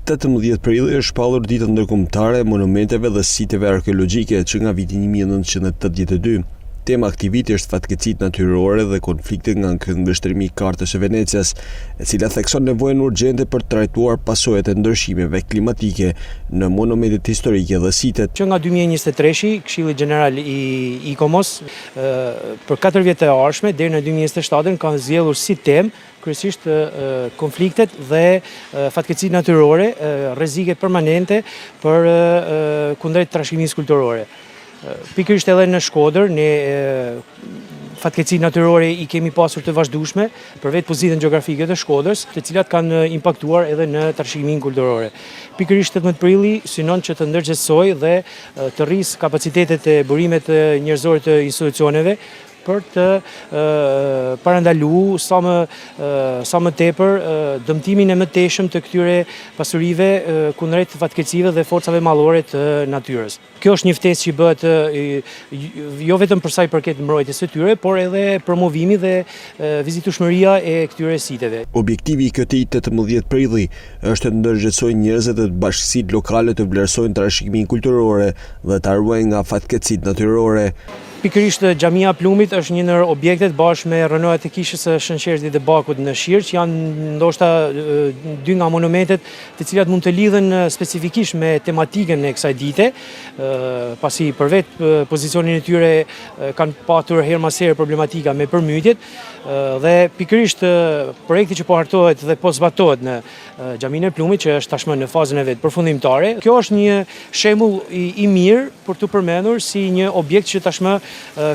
18 prilli është shpallur Dita Ndërkombëtare e Monumenteve dhe Siteve Arkeologjike që nga viti 1982. Tema e këtij viti është fatkeqësitë natyrore dhe konfliktet nga këndvështrimi i Kartës së Venecias, e cila thekson nevojën urgjente për të trajtuar pasojat e ndryshimeve klimatike në monumentet historike dhe sitet. Që nga 2023-shi, Këshilli Gjeneral i ICOMOS për 4 vjet e ardhshme deri në 2027 ka zgjedhur si temë kryesisht konfliktet dhe fatkeqësitë natyrore, rreziqet permanente për kundrejt trashëgimisë kulturore. Pikërisht edhe në Shkodër, ne fatkeqësitë natyrore i kemi pasur të vazhdueshme për vetë pozitën gjeografike të Shkodrës, të cilat kanë impaktuar edhe në trashëgiminë kulturore. Pikërisht 18 prilli synon që të ndërgjegjësojë dhe të rrisë kapacitetet e burimet njerëzore të institucioneve për të parandalu sa më sa më tepër dëmtimin e mëtejshëm të këtyre pasurive kundrejt fatkeqësive dhe forcave madhore të natyrës. Kjo është një ftesë që bëhet jo vetëm për sa i përket mbrojtjes së tyre, por edhe promovimi dhe vizitueshmëria e këtyre siteve. Objektivi i këtij 18 prilli është të ndërgjegjësojë njerëzit dhe bashkësitë lokale të vlerësojnë trashëgiminë kulturore dhe ta ruajnë nga fatkeqësitë natyrore. Pikërisht Xhamia e Plumit është një ndër objektet bashkë me rrënojat e kishës së Shën Gjergjit dhe Bakut në Shirq, që janë ndoshta dy nga monumentet të cilat mund të lidhen specifikisht me tematikën e kësaj dite, pasi për vetë pozicionin e tyre kanë patur herë mas here problematika me përmbytjet dhe pikërisht projekti që po hartohet dhe po zbatohet në Xhaminë e Plumit që është tashmë në fazën e vet përfundimtare. Kjo është një shembull i, i mirë për t'u përmendur si një objekt që tashmë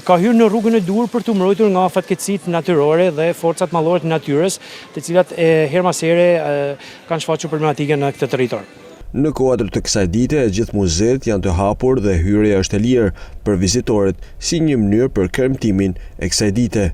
ka hyrë në rrugën e duhur për t'u mbrojtur nga fatkeqësitë natyrore dhe forcat madhore të natyrës, të cilat herë mas here kanë shfaqur problematikën në këtë territor. Në kuadër të kësaj dite, gjithë muzetë janë të hapur dhe hyrja është e lirë për vizitorët si një mënyrë për kremtimin e kësaj dite.